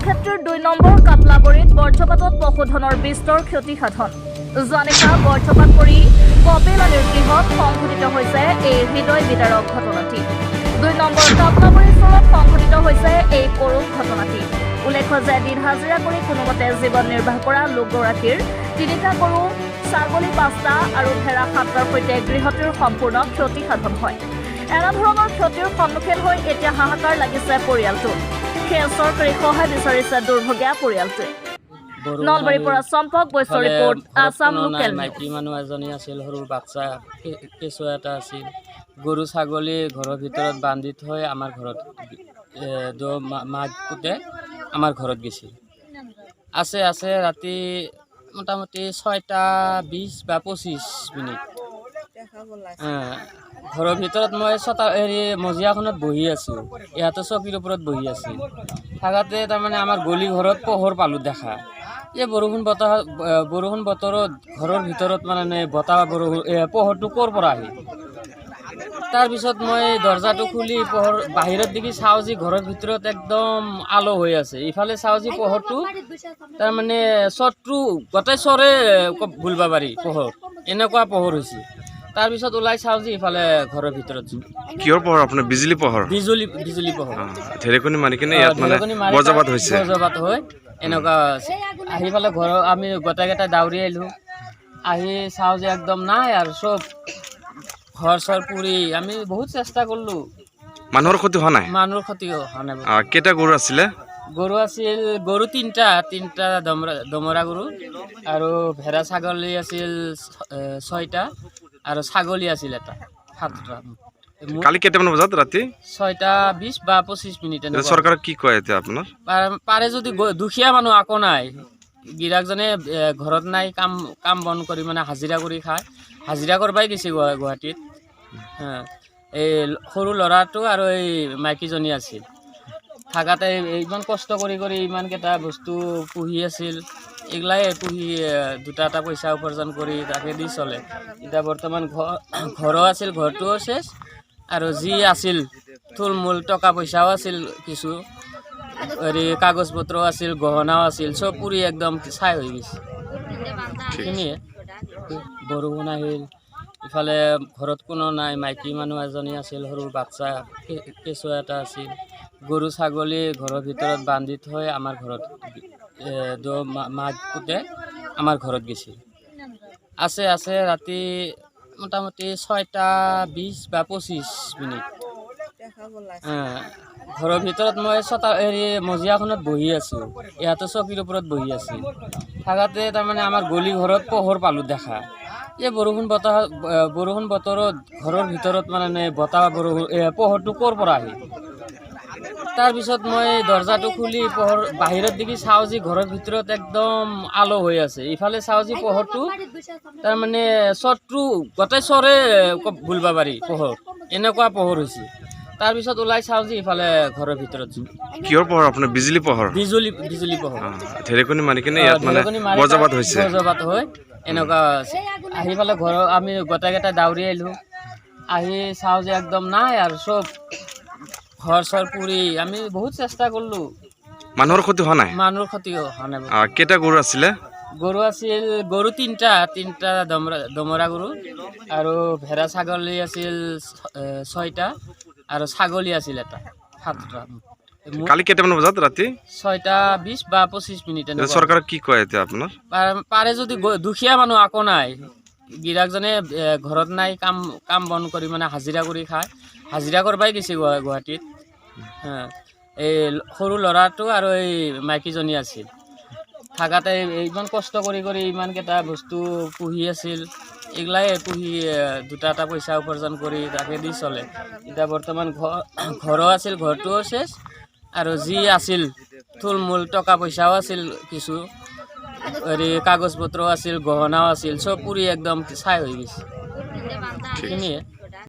সৰুক্ষেত্ৰীৰ 2 number কাপলাবৰীত বজ্ৰপাতত পশুধনৰ বিস্তৰ ক্ষতি সাধন। যোৱা নিশা বজ্ৰপাত পৰি কপিল আলীৰ গৃহত সংঘটিত হৈছে এই হৃদয় বিদাৰক ঘটনাটি। 2 নম্বৰ কাপলাবৰী চৰত সংঘটিত হৈছে এই কৰুণ ঘটনাটি। উল্লেখ্য যে দিন হাজিৰা কৰি কোনোমতে জীৱন নিৰ্বাহ কৰা লোকগৰাকীৰ তিনিটা গৰু, ছাগলী পাঁচটা আৰু ভেড়া সাতটাৰ সৈতে গৃহটোৰ সম্পূৰ্ণ ক্ষতি সাধন হয়। এনেধৰণৰ ক্ষতিৰ সন্মুখীন হৈ এতিয়া হাহাকাৰ লাগিছে পৰিয়ালটোত। সেয়ে চৰকাৰী সহায় বিচাৰিছে দুৰ্ভগীয়া পৰিয়ালটোৱে। বৰষুণ নলবাৰীৰ পৰা চম্পক বৈশ্যৰ ইফালে ৰিপৰ্ট, ঘৰত আছাম কোনো নাই, লোকেল মাইকী নিউজ। মানুহ এজনী আছিল, সৰু বাচ্চা কেঁচুৱা এটা আছিল। গৰু ছাগলী ঘৰৰ ভিতৰত বান্ধি থৈ আমাৰ ঘৰত মাক পুতেক আমাৰ ঘৰত গৈছিল। আছে আছে, ৰাতি মোটামুটি 6টা 20 বা 25 মিনিট। ঘৰৰ ভিতৰত মই চোতা হেৰি মজিয়াখনত বহি আছোঁ, ইহঁতে চকীৰ ওপৰত বহি আছিল। থাকাতে তাৰমানে আমাৰ গলি ঘৰত পোহৰ পালোঁ দেখা। এই বৰষুণ বতাহ, বৰষুণ বতৰত ঘৰৰ ভিতৰত মানে বতাহ বৰষুণ পোহৰটো ক'ৰ পৰা আহিল? তাৰপিছত মই দৰ্জাটো খুলি পোহৰ বাহিৰত দেখি চাওঁ যে ঘৰৰ ভিতৰত একদম আলো হৈ আছে। ইফালে চাওঁ যে পোহৰটো তাৰমানে চৰটো গোটেই চৰে বুলবা পাৰি পোহৰ, এনেকুৱা পোহৰ হৈছে। তাৰপিছত ওলাই চাওঁ যে ইফালে ঘৰৰ ভিতৰত জুই। কিহৰ পোহৰ আপোনাৰ? বিজুলী পোহৰ? বিজুলী, বিজুলী পোহৰ। ঢেৰেকনি মাৰি কিনে ইয়াত মানে ঢেৰেকনি মাৰি বজ্ৰপাত হৈছে। বজ্ৰপাত হৈ এনেকুৱা হৈছে। আহি পেলাই ঘৰৰ আমি গোটেইকেইটা দাউৰি আহিলোঁ। আহি চাওঁ যে একদম নাই আৰু, চব ঘৰ চৰ পুৰি। আমি বহুত চেষ্টা কৰিলোঁ। মানুহৰ ক্ষতি হোৱা নাই? মানুহৰ ক্ষতি হোৱা নাই। কেইটা গৰু আছিলে? গৰু আছিল, গৰু তিনিটা, তিনিটা দমৰা, দমৰা গৰু আৰু ভেড়া ছাগলী আছিল ছয়টা আৰু ছাগলী আছিল এটা, সাতটা। কালি কেইটামান বজাত ৰাতি? 6টা 20 বা 25 মিনিট এতিয়া এনেকুৱা। চৰকাৰক কি কয় এতিয়া আপোনাৰ? পাৰে যদি দুখীয়া মানুহ, আকৌ নাই, গিৰাকজনে ঘৰত নাই, কাম কাম বন কৰি মানে হাজিৰা কৰি খায়। হাজিৰা কৰবাই গৈছে গুৱাহাটীত। হা, এই সৰু ল'ৰাটো আৰু এই মাইকীজনী আছিল। থাকাতে ইমান কষ্ট কৰি কৰি ইমানকেইটা বস্তু পুহি আছিল। এইগিলাই পুহি দুটা এটা পইচা উপাৰ্জন কৰি তাকে দি চলে। এতিয়া বৰ্তমান ঘৰ ঘৰো আছিল, ঘৰটোও শেষ আৰু যি আছিল থুলমূল টকা পইচাও আছিল, কিছু হেৰি কাগজ পত্ৰও আছিল, গহনাও আছিল, চব পুৰি একদম ছাই হৈ গৈছে। সেইখিনিয়ে। বৰষুণ আহিল, ইফালে ঘৰত কোনো নাই, মাইকী মানুহ এজনী আছিল, সৰু বাচ্চা কেঁচুৱা এটা আছিল। গৰু ছাগলী ঘৰৰ ভিতৰত বান্ধি থৈ আমাৰ ঘৰত মাক পুতেক আমাৰ ঘৰত গৈছিল। আছে আছে, ৰাতি মোটামুটি 6টা 20 বা 25 মিনিট। ঘৰৰ ভিতৰত মই চোতা হেৰি মজিয়াখনত বহি আছোঁ, ইহঁতে চকীৰ ওপৰত বহি আছিল। থাকাতে তাৰমানে আমাৰ গলি ঘৰত পোহৰ পালোঁ দেখা। এই বৰষুণ বতাহ, বৰষুণ বতৰত ঘৰৰ ভিতৰত মানে বতাহ বৰষুণ পোহৰটো ক'ৰ পৰা আহিল? তাৰপিছত মই দৰ্জাটো খুলি পোহৰ বাহিৰত দেখি চাওঁ যে ঘৰৰ ভিতৰত একদম আলো হৈ আছে। ইফালে চাওঁ যে পোহৰটো তাৰমানে চৰটো গোটেই চৰে বুলবা পাৰি পোহৰ, এনেকুৱা পোহৰ হৈছে। তাৰপিছত ওলাই চাওঁ যে ইফালে ঘৰৰ ভিতৰত জুই। কিহৰ পোহৰ আপোনাৰ? বিজুলী পোহৰ? বিজুলী, বিজুলী পোহৰ। ঢেৰেকনি মাৰি কিনে ইয়াত মানে ঢেৰেকনি মাৰি বজ্ৰপাত হৈছে। বজ্ৰপাত হৈ এনেকুৱা হৈছে। আহি পেলাই ঘৰৰ আমি গোটেইকেইটা দাউৰি আহিলোঁ। আহি চাওঁ যে একদম নাই আৰু, চব ঘৰ চৰ পুৰি। আমি বহুত চেষ্টা কৰিলোঁ। মানুহৰ ক্ষতি হোৱা নাই? মানুহৰ ক্ষতি হোৱা নাই। কেইটা গৰু আছিলে? গৰু আছিল, গৰু তিনিটা, তিনিটা দমৰা, দমৰা গৰু আৰু ভেড়া ছাগলী আছিল ছয়টা আৰু ছাগলী আছিল এটা, সাতটা। কালি কেইটামান বজাত ৰাতি? 6টা 20 বা 25 মিনিট এতিয়া এনেকুৱা। চৰকাৰক কি কয় এতিয়া আপোনাৰ? পাৰে যদি দুখীয়া মানুহ, আকৌ নাই, গিৰাকজনে ঘৰত নাই, কাম কাম বন কৰি মানে হাজিৰা কৰি খায়। হাজিৰা কৰবাই গৈছে গুৱাহাটীত। হা, এই সৰু ল'ৰাটো আৰু এই মাইকীজনী আছিল। থাকাতে ইমান কষ্ট কৰি কৰি ইমানকেইটা বস্তু পুহি আছিল। এইগিলাই পুহি দুটা এটা পইচা উপাৰ্জন কৰি তাকে দি চলে। এতিয়া বৰ্তমান ঘৰ ঘৰো আছিল, ঘৰটোও শেষ আৰু যি আছিল থুলমূল টকা পইচাও আছিল, কিছু হেৰি কাগজ পত্ৰও আছিল, গহনাও আছিল, চব পুৰি একদম ছাই হৈ গৈছে। সেইখিনিয়ে।